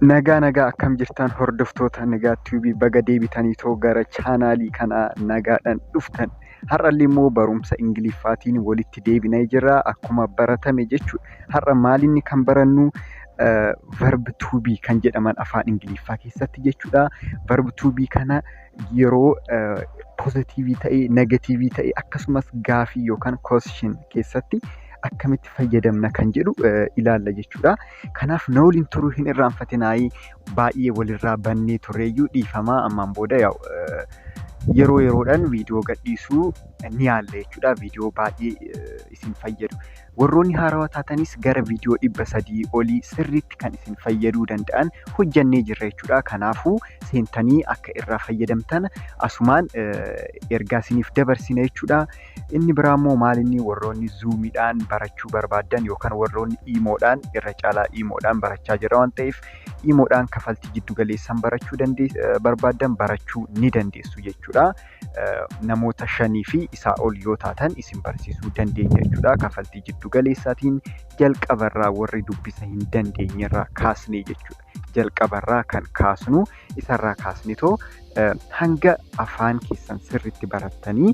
Nagaa nagaa, akkam jirtan hordoftoota Nagaa Tube? Baga deebitaniitoo gara chaanaalii kanaa nagaadhaan dhuftan. Har'allee immoo barumsa Ingiliffaatiin walitti deebinee jirra, akkuma baratame jechuudha. Har'a maalinni kan barannu? Verb to be kan jedhaman afaan Ingiliffaa keessatti jechuudha. Verb to be kana yeroo positive ta'e, negative ta'e, akkasumas gaafii yookaan question keessatti akkamitti fayyadamna kan jedhu ilaalla jechuudha. Kanaaf na waliin turuu hin irraanfatinaayii. Baay'ee walirraa bannee turreeyyuu dhiifamaa. Ammaan booda yeroo yeroodhaan viidiyoo gadhiisuu ni yaalla jechuudha. Viidiyoo baay'ee isin fayyadu. Warroonni haarawaa taatanis gara viidiyoo 300 olii sirriitti kan isin fayyaduu danda'an hojjannee jirra jechuudha. Kanaafuu seentanii akka irraa fayyadamtan asumaan ergaa isiniif dabarsina jechuudha. Inni biraa immoo maalinni, warroonni Zoomiidhaan barachuu barbaaddan yookaan warroonni Imoodhaan, irra caalaa Imoodhaan barachaa jira waan ta'eef, Imoodhaan kafaltii jiddu galeessaan barachuu barbaaddan barachuu ni dandeessu jechuudha. Namoota shanii fi isaa ol yoo taatan isin barsiisuu dandeenya jechuudha. Kafaltii jiddu galeessaatiin jalqabarraa warri dubbisa hin dandeenyerraa kaasnee jechuudha. Jalqabarraa kan kaasnu isarraa kaasnetoo hanga afaan keessan sirriitti barattanii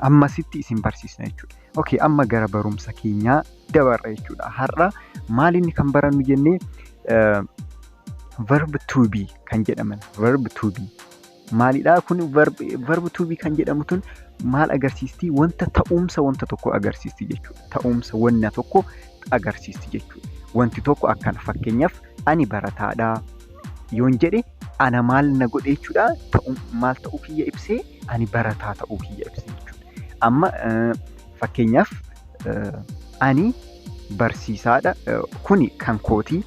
ammasitti isin barsiisna jechuudha. Okay, amma gara barumsa keenyaa dabarra jechuudha. Har'a maalinni kan barannu jennee? Verb to be kan jedhaman. Verb to be maalidhaa kun? Verb to be kan jedhamu tun maal agarsiisti? Wanta ta'umsa wanta tokko agarsiisti jechuudha. Ta'umsa wanna tokko agarsiisti jechuudha. Wanti tokko akkana, fakkeenyaaf ani barataadha yoon jedhe, ana maal na godhe jechuudha? Maal ta'uu kiyya ibsee? Ani barataa ta'uu kiyya ibsee jechuudha. Amma fakkeenyaaf ani barsiisaadha, kuni kan kootii.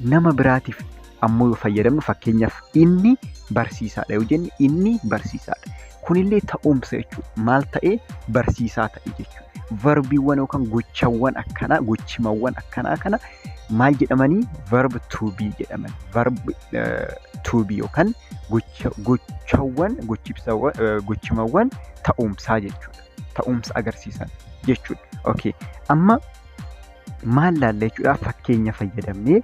Nama biraatiif ammoo yoo fayyadamnu, fakkeenyaaf inni barsiisaadha yoo jenne, inni barsiisaadha. Kunillee ta'umsa jechuudha. Maal ta'ee? Barsiisaa ta'e jechuudha. Verbiiwwan yookaan gochawwan akkanaa, gochimawwan akkanaa kana maal jedhamanii? Verb to be jedhaman. Verb to be yookaan gochawwan, gochimawwan ta'umsaa jechuudha. Ta'umsa agarsiisan jechuudha. Okay. Amma maal laalla jechuudha? Fakkeenya fayyadamnee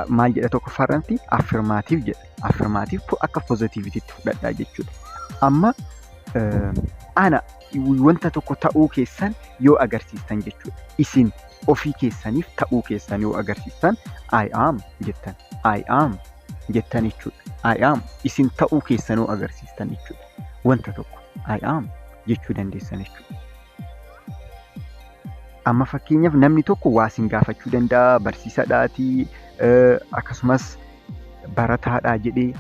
maal jedha? Tokkoffaa irratti affirmative jedha. Affirmative akka positiveitti fudhadhaa jechuudha. Amma ana wanta tokko ta'uu keessan yoo agarsiistan jechuudha. Isin ofii keessaniif ta'uu keessan yoo agarsiistan "I am" jettan. "I am" jettan jechuudha. "I am" isin ta'uu keessan yoo agarsiistan jechuudha. Wanta tokko "I am" jechuu dandeessan jechuudha. Amma fakkeenyaaf namni tokko waa isin gaafachuu danda'a, barsiisaadhaatii, akkasumas barataadhaa jedhee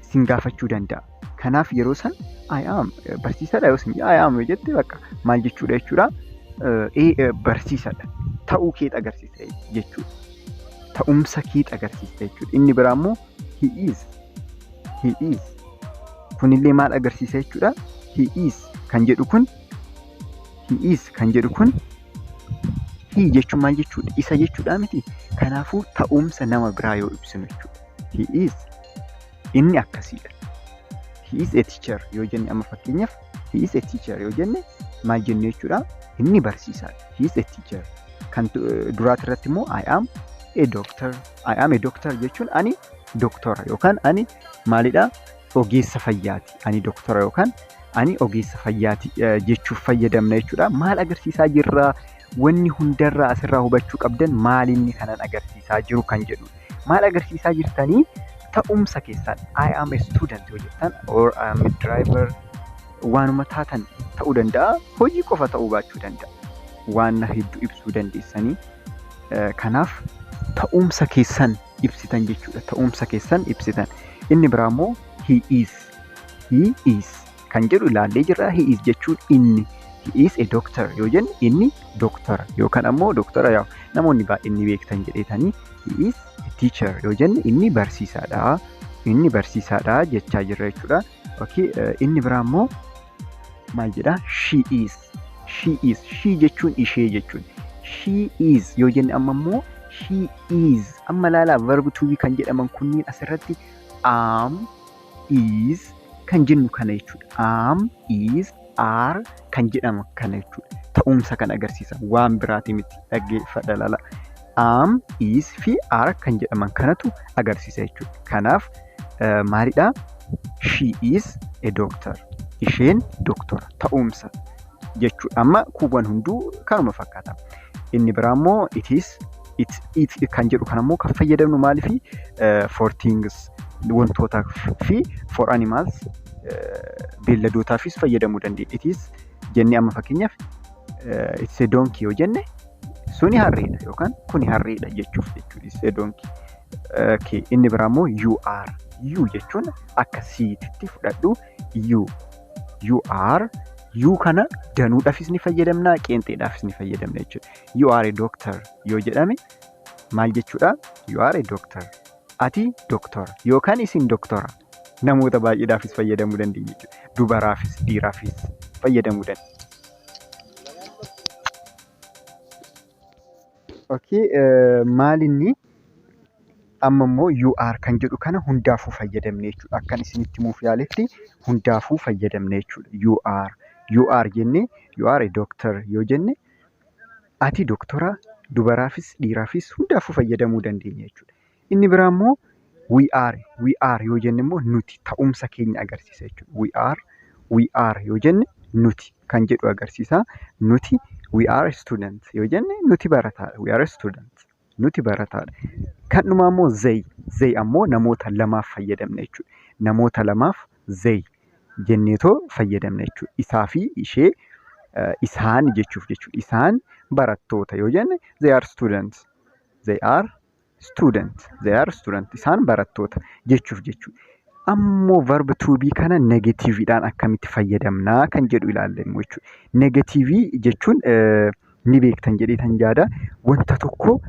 isin gaafachuu danda'a. Kanaaf yeroo san "I am", barsiisaadha yoo isin "I am" yoo jette, bakka maal jechuudha jechuudha? Ee, barsiisaadha. Ta'uu keet agarsiisa jechuudha. Ta'umsa keet agarsiisa jechuudha. Inni biraa immoo he is. He is. Kunillee maal agarsiisa jechuudha? He is kan jedhu kun, he is kan jedhu kun, he jechuun maal jechuudha? Isa jechuudha miti? Kanaafuu ta'umsa nama biraa yoo ibsinu jechuudha. He is, inni akkasiidha. He is a teacher yoo jenne, amma fakkeenyaaf he is a teacher yoo jenne maal jennu jechuudha? Inni barsiisaadha. He is a teacher. Kan duraati irratti immoo I am a doctor. I am a doctor jechuun ani doktora yookaan ani maalidha? Ogeessa fayyaati. Ani doktora yookaan ani ogeessa fayyaati jechuuf fayyadamna jechuudha. Maal agarsiisaa jirra? Wanni hundarraa asirraa hubachuu qabdan maalinni kanan agarsiisaa jiru kan jedhu. Maal agarsiisaa jirtanii? Ta'umsa keessan. I am a student yoo jettan or I am a driver, waanuma taatan ta'uu danda'a. Hojii qofa ta'uu baachuu danda'a. Waan hedduu ibsuu dandeessanii. Kanaaf ta'umsa keessan ibsitan jechuudha. Ta'umsa keessan ibsitan. Inni biraa immoo he is. He is kan jedhu ilaallee jirra. He is jechuun inni. He is a doctor yoo jenne inni doktora yookaan ammoo doktora yaa namoonni baay'een ni beektan jedheetanii. He is a teacher yoo jenne inni barsiisaadha. Inni barsiisaadha jechaa jirra jechuudha. Okay, inni biraa immoo maal jedhaa? She is. She is. She jechuun ishee jechuudha. She is yoo jenne amma immoo she is, amma ilaalaa, verb to be kan jedhaman kunniin asirratti am, is kan jennu kana jechuudha. Am, is, are kan jedhaman kana jechuudha. Ta'umsa kan agarsiisan, waan biraati miti, dhaggeeffadha, laala. Am, is fi are kan jedhaman kanatu agarsiisa jechuudha. Kanaaf maalidhaa? She is a doctor. Isheen doktora ta'umsa jechuudha. Amma kuuwwan hunduu kanuma fakkaata. Inni biraa immoo it is, it kan jedhu kanammoo kan fayyadamnu maaliifi for things wantootaa fi for animals beelladootaafis fayyadamuu dandeenya. It is jennee amma fakkeenyaaf it's a donkey yoo jenne suni harreedha yookaan kuni harreedha jechuuf jechuudha. It's a donkey. Okay. Inni biraa immoo you are. You jechuun akka siititti fudhadhu you. You are. You kana danuudhaafis ni fayyadamna, qeenxeedhaafis ni fayyadamna jechuudha. You are a doctor yoo jedhame maal jechuudha? You are a doctor. Ati doktora yookaan isin doktora. Namoota baay'eedhaafis fayyadamuu dandeenya jechuudha. Dubaraafis dhiiraafis fayyadamuu dandeenya. Okay, maal inni amma immoo you are kan jedhu kana hundaafuu fayyadamne jechuudha. Akkan isinitti himuuf yaaletti hundaafuu fayyadamne jechuudha. You are. You are jennee you are a doctor yoo jenne ati doktora dubaraafis dhiiraafis hundaafuu fayyadamuu dandeenya jechuudha. Inni biraa immoo we are, we are yoo jenne immoo nuti ta'umsa keenya agarsiisa jechuudha. We are, we are yoo jenne nuti kan jedhu agarsiisa. Nuti we are student yoo jenne nuti barataadha. We are student. Nuti barataadha. Kan dhumaa immoo they, they ammoo namoota lamaaf fayyadamna jechuudha. Namoota lamaaf they jenneetoo fayyadamna jechuudha. Isaa fi ishee isaan jechuuf jechuudha. Isaan barattoota yoo jenne they are students. They are student. They are student. Isaan barattoota jechuuf jechuudha. Ammoo verb to be kana negatiiviidhaan akkamitti fayyadamnaa kan jedhu ilaalla immoo jechuudha. Negatiivii jechuun ni beektan jedheetan yaada. Wanta tokko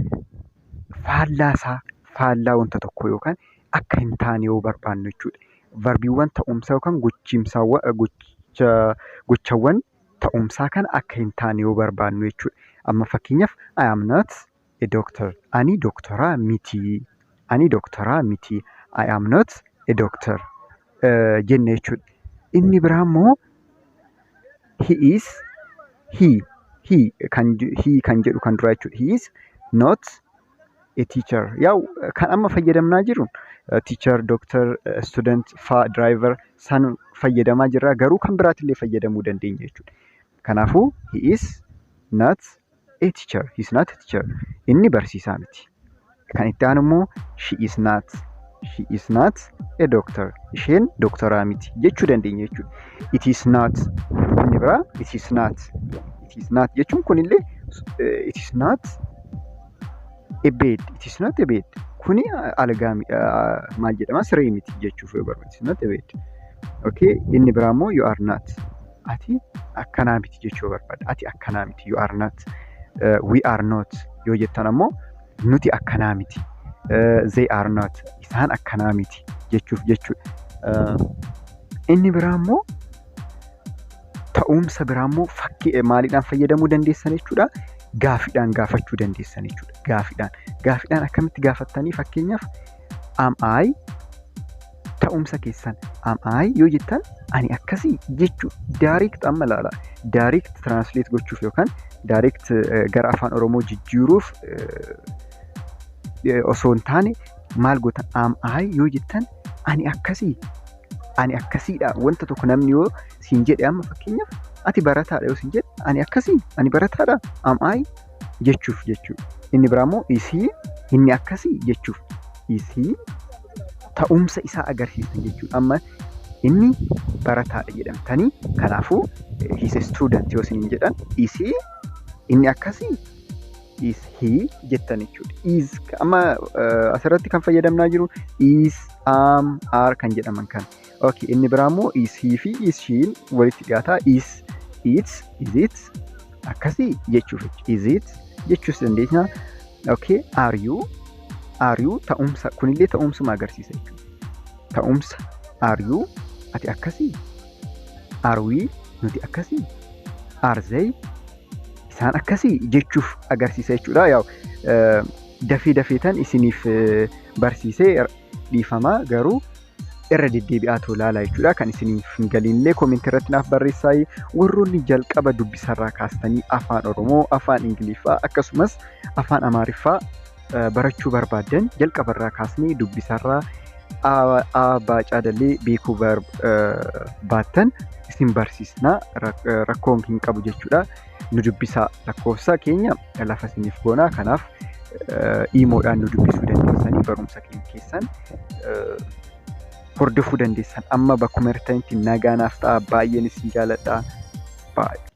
faallaa isaa, faallaa wanta tokko yookaan akka hin taane yoo barbaannu jechuudha. Verbiiwwan ta'umsaa yookaan gochawwan ta'umsaa kana akka hin taane yoo barbaannu jechuudha. Amma fakkeenyaaf I am not a doctor. Ani doktoraa miti. Ani doktoraa miti. I am not a doctor jenne jechuudha. Inni biraa immoo he is, he, he kan he kan jedhu kan duraa jechuudha. He is not a teacher. Yaa'u kan amma fayyadamnaa jiru teacher, doctor, student, fa, driver san fayyadamaa jirra. Garuu kan biraatillee fayyadamuu dandeenya jechuudha. Kanaafuu he is not a teacher. He is not a teacher. Inni barsiisaa miti. Kan itti aanu immoo she is not. She is not a doctor. Isheen doktoraa miti jechuu dandeenya jechuudha. It is not. Inni biraa it is not. It is not jechuun kunillee it is not a bed. It is not a bed. Kuni algaa maal jedhama siree miti jechuuf yoo barbaade. It is not a bed. Okay. Inni biraa immoo you are not. Ati akkanaa miti jechuu yoo barbaadde. Ati akkanaa miti. You are not. We are not yoo jettan ammoo nuti akkanaa miti. They are not. Isaan akkanaa miti jechuuf jechuudha. Inni biraa immoo ta'umsa biraa immoo fakkii maaliidhaan fayyadamuu dandeessan jechuudha. Gaafiidhaan gaafachuu dandeessan jechuudha. Gaafiidhaan. Gaafiidhaan akkamitti gaafattanii fakkeenyaaf am I ta'umsa keessan am I yoo jettan ani akkasii jechuu direct amma ilaala. Direct translate gochuuf yookaan direct gara afaan Oromoo jijjiiruuf osoo hin taane maal gootan am I yoo jettan ani akkasii, ani akkasiidha. Wanta tokko namni yoo siin jedhe amma fakkeenyaaf ati barataadha yoo siin jedhe ani akkasii, ani barataadha am I jechuuf jechuudha. Inni biraa immoo isii inni akkasii jechuuf isii ta'umsa isaa agarsiisa jechuudha. Amma inni barataadha jedhamtanii kanaafuu he is a student yoo isiniin jedhan isii inni akkasii is he jettan jechuudha. Is amma asirratti kan fayyadamnaa jiru is, am, are kan jedhaman kana. Okay, inni biraa immoo is he fi is she walitti dhiyaataa is, it, is it akkasii jechuuf is it jechuus dandeenya. Okay, are you, are you ta'umsa kunillee ta'umsuma agarsiisa jechuudha. Ta'umsa are you ati akkasii, are we nuti akkasii, are they isaan akkasii jechuuf agarsiisa jechuudha. Yaa'u dafee dafeetan isiniif barsiisee dhiifamaa garuu Irra deddeebi'aa ilaalaa jechuudha. Kan isiniif hin galinillee koomentii irratti naaf barreessaa. Warroonni jalqaba dubbisarraa kaastanii afaan Oromoo, afaan Ingiliffaa akkasumas afaan Amaariffaa barachuu barbaaddan jalqabarraa kaasnee dubbisarraa A B C D beekuu baattan isin barsiisna, rakkoon hin qabu jechuudha. Nu dubbisaa, lakkoofsa keenya lafa isiniif goonaa. Kanaaf iimoodhaan nu dubbisuu dandeessanii barumsa keenya keessan hordofuu dandeessan. Amma bakkuma jirtanitti nagaa naaf ta'a. Baay'een isin jaaladha. Baay'ee.